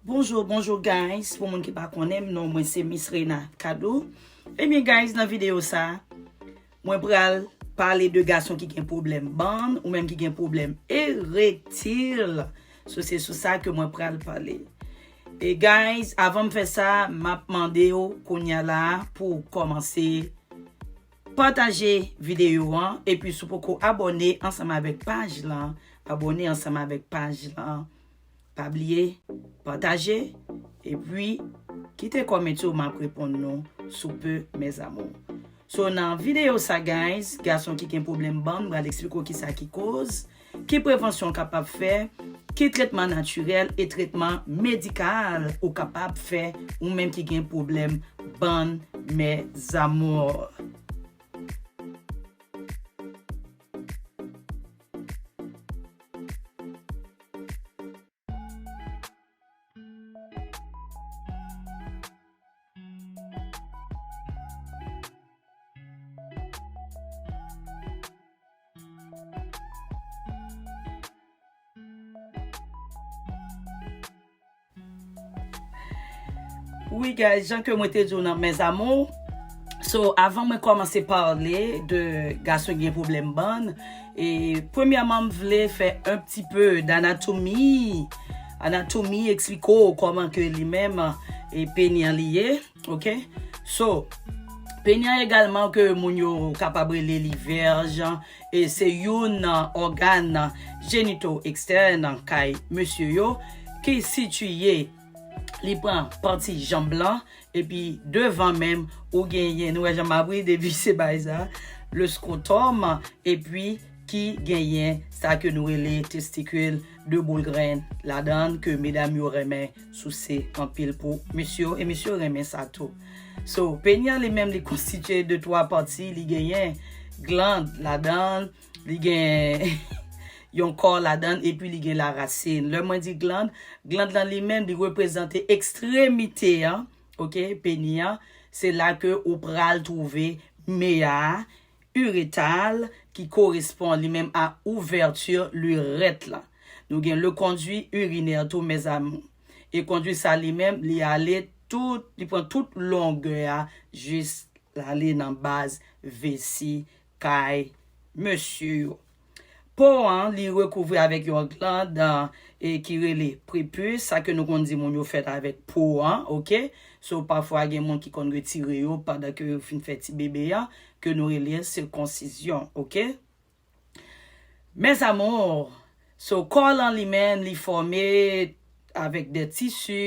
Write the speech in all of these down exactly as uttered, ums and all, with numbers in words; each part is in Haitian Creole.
Bonjou, bonjou guys. Pou moun ki pa konnen m, non mwen se Miss Rena Cadou. Ebyen guys, nan videyo sa, mwen pral pale de gason ki gen pwoblèm bann ou menm ki gen pwoblèm erektil. So se sou sa ke mwen pral pale. E guys, avan m fè sa, m ap mande w kounya la pou w kòmanse pataje videyo an, epi si w poko abòne ansanm avèk paj lan, abòne ansanm avèk paj lan. Pa bliye pataje, epi kite kòmantè w, m ap reponn nou sou pe, mes amours. So nan videyo sa guys, gason ki gen pwoblèm bann, m pral eksplike w kisa ki koz, ki prevansyon w kapab fè, ki tretman natirèl e tretman medikal ou kapab fè, ou menm ki gen pwoblèm bann, mes amours. Wi guys, jan ke mwen te di w nan mes amours. So avan mwen kòmanse pale de gason ki gen pwoblèm bann, e premyèman m vle fè un petit peu d'anatomie. Anatomi, eksplike w kòman ke li menm e peni an li ye. Ok? So peni an egalman ke moun yo kapab rele li vèj, e se youn nan ògàn jenito ekstèn kay mesye yo ki sitiye, li pran pati janm lan, epi devan menm ou genyen, nou wè jan m ap ri depi se bagay sa, le scrotum, epi ki genyen sa ke nou rele testikil de boul grenn ladan l ke medam yo renmen souse anpil pou mesye yo, e mesye yo renmen sa tou. So peni an li menm li konstitye de twa pati, li genyen gland ladan l, li gen yon kò ladan l, epi li gen larasin. Lè mwen di gland, gland lan li menm li reprezante ekstremite an, ok, peni an. Se la ke ou pral twouve meya urétal ki korespon li menm a ouvèti lirèt lan. Nou gen le conduit urinaire tou, mes amours. E conduit sa li menm, li ale tout, li pran tout longè a jis l ale nan baz vesi kay mesye yo. Po an, li rekouvri avèk yon gland e ki rele prepis, sa ke nou konn di moun yo fèt avèk po an, ok? So pafwa gen moun ki konn retire yo pandan ke yo fin fè ti bebe an, ke nou rele sikonsizyon, ok? Mes amours, so kò lan li menm li fòme avèk de tisi,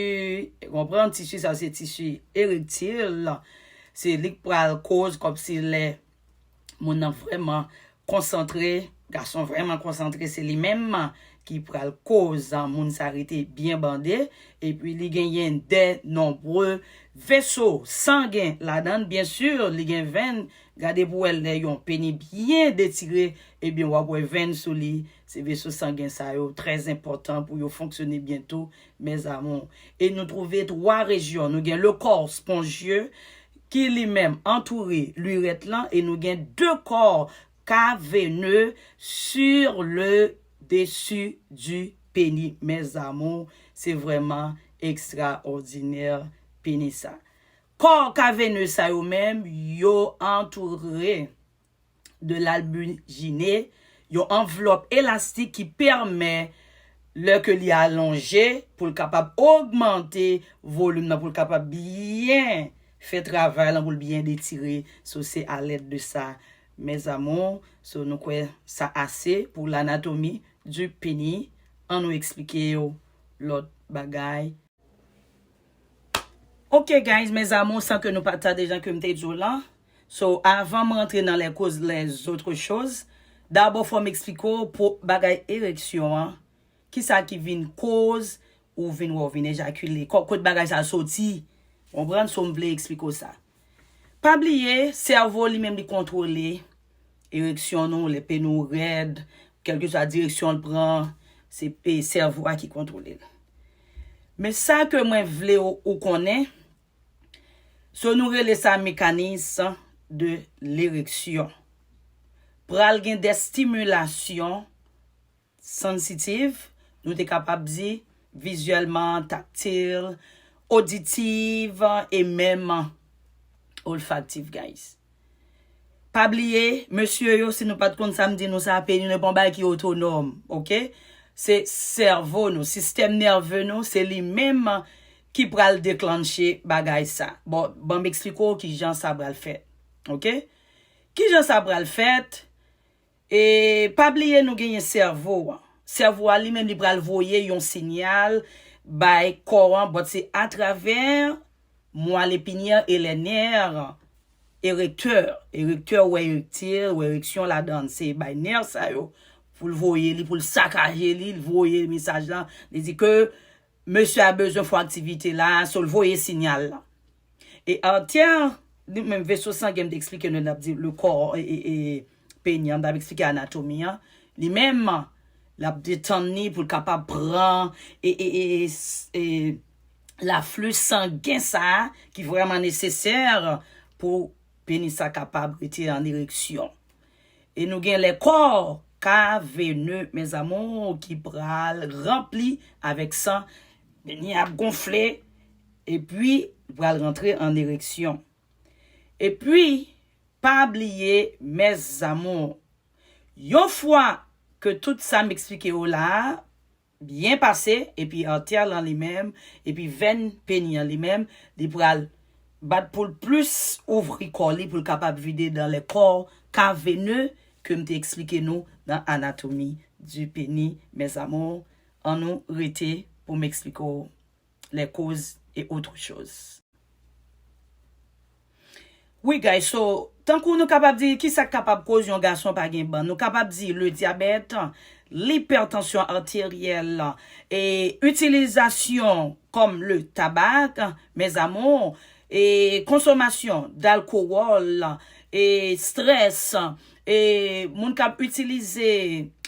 konprann, tisi sa se tisi erektil, se li k pral koz kòmsi lè moun nan vrèman konsantre, gason vrèman konsantre, se li menm ki pral koz moun sa rete byen bande, epi li genyen de nonbre veso sangen ladan l, byen si li gen venn, gade pou wè lè yon peni byen detire, ebyen w ap wè venn sou li, se veso sangen sa yo trè enpòtan pou yo fonksyone byen tou, mes amours. E nou twouve twa rejyon, nou gen le corps spongieux, ki li menm antoure lirèt lan, e nou gen de kò kavene sur le dessus du pénis, mes amours. Se vrèman ekstraòdinè peni sa. Kò kavene sa yo menm, yo antoure de lalbijine, yon anvlòp elastik ki pèmè lè ke li alonje pou l kapab ogmante volim nan, pou l kapab byen fè travay lan, pou l byen detire. So se alèd de sa, mes amours. So nou kwè sa ase pou l'anatomie du pénis. Ann nou eksplike yo lòt bagay. Ok guys, mes amours, san ke nou pa tade jan ke m te di w lan. So avan m rantre nan les causes, les autres choses, dabò fò m eksplike w pou bagay ereksyon an, kisa ki vin koz ou vin wè w vin ejakile, kot bagay sa soti. Konprann? So m vle eksplike w sa. Pa bliye, sèvo li menm li kontwole ereksyon nou, lè peni w rèd, kèlkeswa direksyon l pran, se sèvo a ki kontwole l. Men sa ke mwen vle ou konnen, so nou rele sa mécanisme de l'érection. Pral gen de stimilasyon sansitiv, nou te kapab di vizyèlman, taktil, oditiv e menm olfaktif, guys. Pa bliye, mesye yo, si nou pa t konn sa m di nou sa, peni nou pa yon bagay ki otonòm, oke? Se sèvo nou, sistèm nève nou, se li menm ki pral deklanche bagay sa. Bon, ban m eksplike w kijan sa pral fèt, oke? Kijan sa pral fèt? E pa bliye nou genyen sèvo a. Sèvo a li menm li pral voye yon sinyal bay kò an, but se atravè moelle épinière et les nerfs érecteurs. Érecteur, ou wè erektil, ou wè ereksyon ladan, se bay nè sa yo. Pou l voye li, pou l sakaje li, l voye mesaj la. Li di ke mesye a bezwen fè aktivite la, so l voye sinyal la. E artè, li menm veso sangen m te eksplike nou, l ap di le kò, e, e, e, peni an, m t ap eksplike anatomi an. Li menm, l ap detann li pou l kapab pran, e, e, e, e, s- e lafli sangen sa a ki vrèman nesesè pou peni sa kapab rete an ereksyon. E nou gen le corps caverneux, mes amours, ki pral ranpli avèk san. Peni ap gonfle, epi pral rantre an ereksyon. Epi, pa bliye, mes amours, yon fwa ke tout sa m eksplike yo la a byen pase, epi artè lan li menm, epi venn peni an li menm, li pral bat pou l plis ouvri kò li, pou l kapab vide dans le corps caverneux ke m te eksplike nou nan anatomi du pénis, mes amours. Ann nou rete pou m eksplike w les causes et autres choses. Wi, guys, so, tankou nou kapab di, kisa k kapab koz yon gason pa gen bann? Nou kapab di le diabète, l'hypertension artérielle, e itilizasyon kòm le tabak, mes amours, e konsomasyon d'alcool, e strès, e moun k ap itilize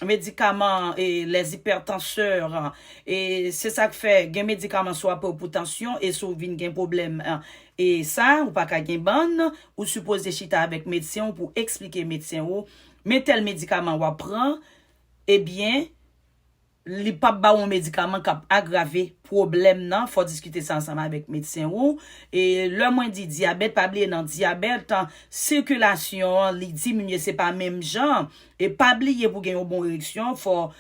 medikaman, e les hypertenseurs, e se sa k fè gen medikaman si w ap pran pou tansyon, e si w vin gen pwoblèm, e sa, ou pa ka gen bann, ou sipoze chita avèk medsen w pou eksplike medsen w, men tèl medikaman w ap pran, ebyen, li p ap ba w yon medikaman k ap agrave pwoblèm nan, fò w diskite sa ansanm avèk medsen ou. E lè mwen di dyabèt, pa bliye nan dyabèt, sikilasyon an, li diminye, se pa menm jan. E pa bliye pou gen yon bon ereksyon, fò,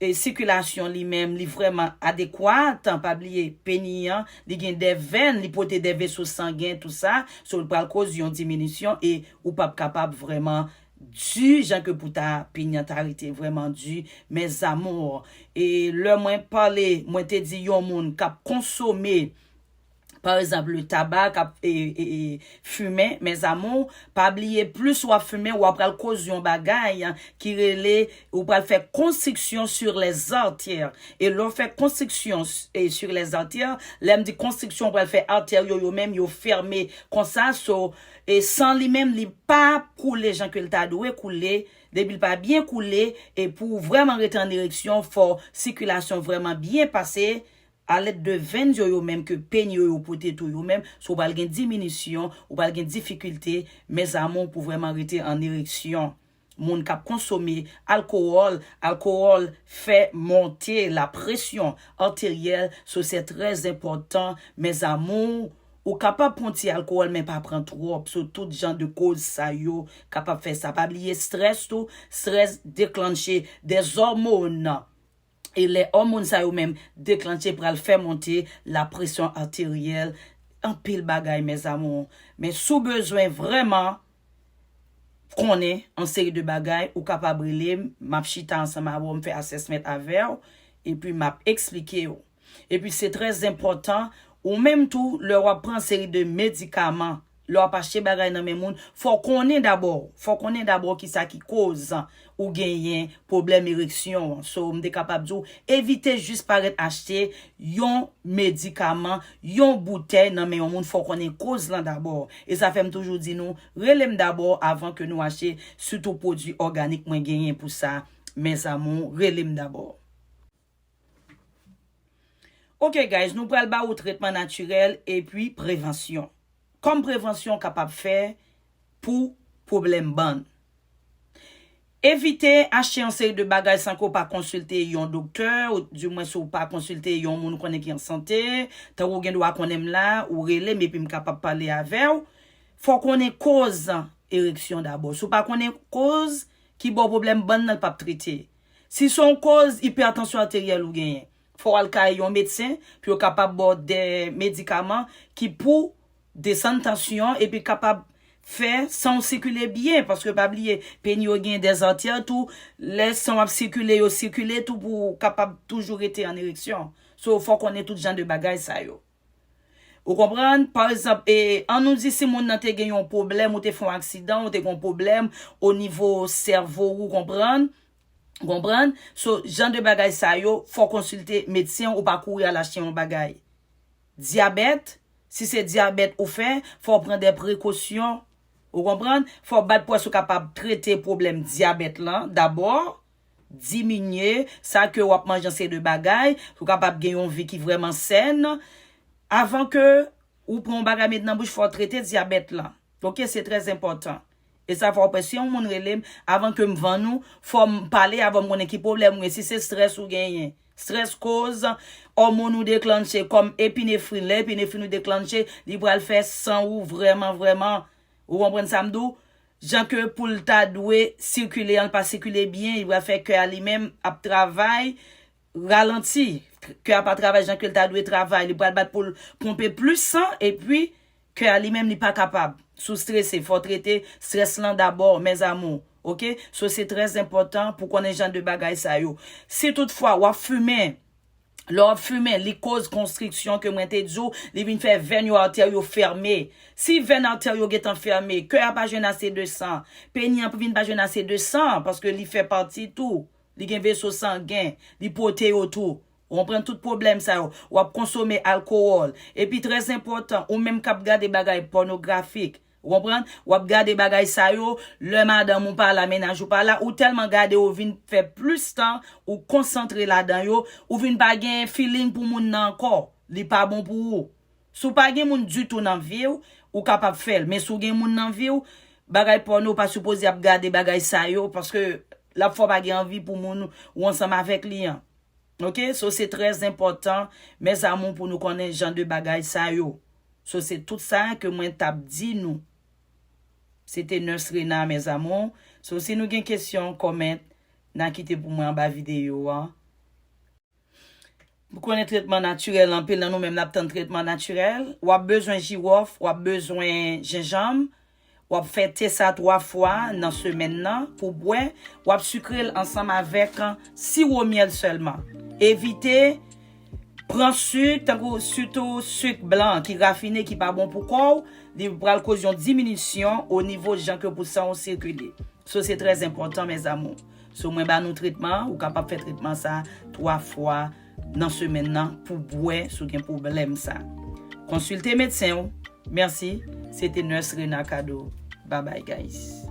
e, sikilasyon li menm, li vrèman adekwat. Pa bliye, peni an, li gen de venn, li pote de veso sangen, tou sa. So, li pral koz yon diminisyon e ou p ap kapab vrèman di, jan ke pou ta peni an ta rete vrèman di, mes amours. E lè mwen pale, mwen te di yon moun k ap konsome, pa egzanp, le tabak, k ap, e, e, e, fimen, mes amours, pa bliye, plis w ap fimen, w ap pral koz yon bagay ki rele, ou pral fè constriction sur les artères. E lè w fè constriction s- e sur les artères, lè m di constriction, w pral fè atè yo, yo menm, yo fèmen konsa, so, e san li menm, li pa koule jan ke l ta dwe koule. Depi l pa byen koule, e pou w vrèman rete an ereksyon, fò sikilasyon vrèman byen pase, alèd de venn yo, yo menm ke peni yo, yo pote tou yo menm, so w pral gen diminisyon, ou pral gen difikilte, mes amours, pou vrèman rete an ereksyon. Moun k ap konsome alkowòl, alkowòl fè monte la pression artérielle, so se trè enpòtan, mes amours, ou kapab pran ti alkowòl, men pa pran twòp, so tout jan de koz sa yo kapab fè sa. Pa bliye strès tou, strès deklanche de òmòn. E lè òmòn sa yo menm deklanche pral fè monte la pression artérielle, anpil bagay, mes amours. Men si w bezwen vrèman konnen yon seri de bagay, ou kapab rele m, m ap chita ansanm avè w, m fè assessment avè w, epi m ap eksplike w. Epi se trè enpòtan, ou menm tou, lè w ap pran seri de medikaman, lè w ap achte bagay nan men moun, fò w konnen dabò, fò w konnen dabò kisa ki koz ou genyen pwoblèm ereksyon an. So, m te kapab di w, evite jis parèt achte yon medikaman, yon boutèy nan men yon moun, fò w konnen koz lan dabò. E sa fè m toujou di nou, rele m dabò avan ke nou achte, sitou pwodui òganik mwen genyen pou sa, mes amours, rele m dabò. Ok, guys, nou pral ba ou tretman natirèl epi prevansyon. Kòm prevansyon kapab fè pou pwoblèm bann. Evite achte yon seri de bagay san ke w pa konsilte yon doktè, ou di mwen si w pa konsilte yon moun ou konnen ki an sante, tankou w gen dwa konnen m la, ou rele m epi m kapab pale avè w. Fò w konnen koz ereksyon dabò. Si w pa konnen koz ki ba w pwoblèm, bann nan l p ap trete. Si se yon koz ipètansyon ateryèl ou genyen, fò w al kay yon medsen pou yo kapab ba w de medikaman ki pou desann tansyon epi kapab fè san w sikile byen, paske pa bliye, peni yo gen dèzatyè tou, lè san w ap sikile, yo sikile tou pou w kapab toujou rete an ereksyon. So, fò w konnen tout jan de bagay sa yo. Ou konprann? Pa egzanp, e, ann nou di si moun nan te gen yon pwoblèm, ou te fè yon aksidan, ou te gen yon pwoblèm o nivo sèvo ou, konprann? Konprann? So, jan de bagay sa yo, fò w konsilte medsen ou pa kouri al achte yon bagay. Dyabèt, si se dyabèt ou fè, fò w pran de prekosyon. Ou konprann? Fò w bat pou wè si w kapab trete pwoblèm dyabèt lan dabò, diminye sa ke w ap manje, se de bagay, pou w kapab gen yon vi ki vrèman sèn. Avan ke ou pran yon bagay met nan bouch, fò w trete dyabèt lan. Oke, se trè enpòtan. E sa fè w wè si yon moun rele m, avan ke m vann ou, fò m pale avè w, m konnen ki pwoblèm ou ye, si se strès ou genyen. Strès koz òmòn ou deklanche kòm epinefrin. Lè epinefrin ou deklanche, li pral fè san ou vrèman, vrèman, ou konprann sa m di w? Jan ke pou l ta dwe sikile an, l pa sikile byen, li pral fè kè a li menm ap travay ralanti. Kè a pa travay jan ke l ta dwe travay, li pral bat pou l ponpe plis san, epi kè a li menm li pa kapab. Si w strese, fò w trete strès lan dabò, mes amours. Oke? So, se trè enpòtan pou konnen jan de bagay sa yo. Si toutfwa w ap fimen, lè w ap fimen, li koz konstriksyon ke mwen te di w, li vin fè venn yo, atè yo fèmen. Si venn, atè yo gentan fèmen, kè a pa jwenn ase de san, peni an vin pa jwenn ase de san, paske li fè pati tou. Li gen veso sangen, li pote yo tou. Ou konprann tout pwoblèm sa yo. W ap konsome alkowòl. Epi trè enpòtan, ou menm k ap gade bagay pònografik. Ou konprann? W ap gade bagay sa yo, lè madanm ou pa la, mennaj ou pa la, ou tèlman gade, ou vin fè plis tan, ou konsantre ladan yo, ou vin pa gen feeling pou moun nan ankò. Li pa bon pou ou. Si w pa gen moun ditou nan vi w, ou kapab fè l. Men si w gen moun nan vi w, bagay pòno, ou pa sipoze ap gade bagay sa yo, paske l ap fè w pa gen anvi pou moun ou ansanm avèk li an. Oke? So, se trè enpòtan, mes amours, pou nou konnen jan de bagay sa yo. So, se tout sa ke mwen t ap di nou. Se te Nurse Rena, mes amours. So, si nou gen kesyon, comment, n a kite pou mwen anba videyo a. Ou konnen tretman natirèl, anpil nan nou menm n ap tann tretman natirèl. W ap bezwen jiwòf, w ap bezwen jenjanm. W ap fè te sa twa fwa nan semèn nan pou bwè. W ap sikre l ansanm avèk siwo myèl sèlman. Evite pran sik, tankou sitou sik blan ki rafine, ki pa bon pou kò w. Li pral koz yon diminisyon o nivo jan ke pou san w sikile. So, se trè enpòtan, mes amours. So, mwen ba nou tretman, ou kapab fè tretman sa twa fwa nan semèn nan pou bwè si w gen pwoblèm sa. Konsilte medsen w. Mèsi. Se te Nurse Rena Cadeau. Bye bye, guys.